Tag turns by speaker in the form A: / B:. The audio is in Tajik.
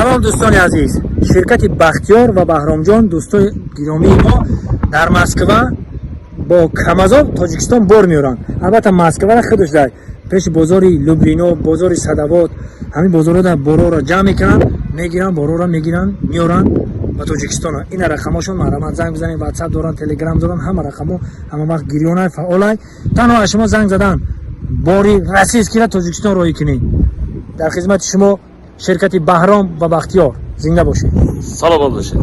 A: Салом, дӯстони азиз! Ширкати Бахтиёр ва Баҳромҷон, дӯстои гиромии мо, дар Москва бо Камазо Тоҷикистон бор меоранд. Албатта, Москвара худаш дар пеши бозори Люблино, бозори Садовод, ҳамин бозорҳо борора ҷамъ мекунанд, мегиранд, борора мегиранд, меоранд ба Тоҷикистон. Ина рақамошон, марҳамат, занг бизанед. Ватсап доранд, Телеграм доранд, ҳама рақамо ҳама вақт гирёнай, фаъолай. Танҳо аз шумо занг задан, бори российский ра Тоҷикистон роҳӣ кунед. Дар хизмати шумо ширкати Баҳром ва Бахтиёр. Зинда бошед!
B: Саломат бошед.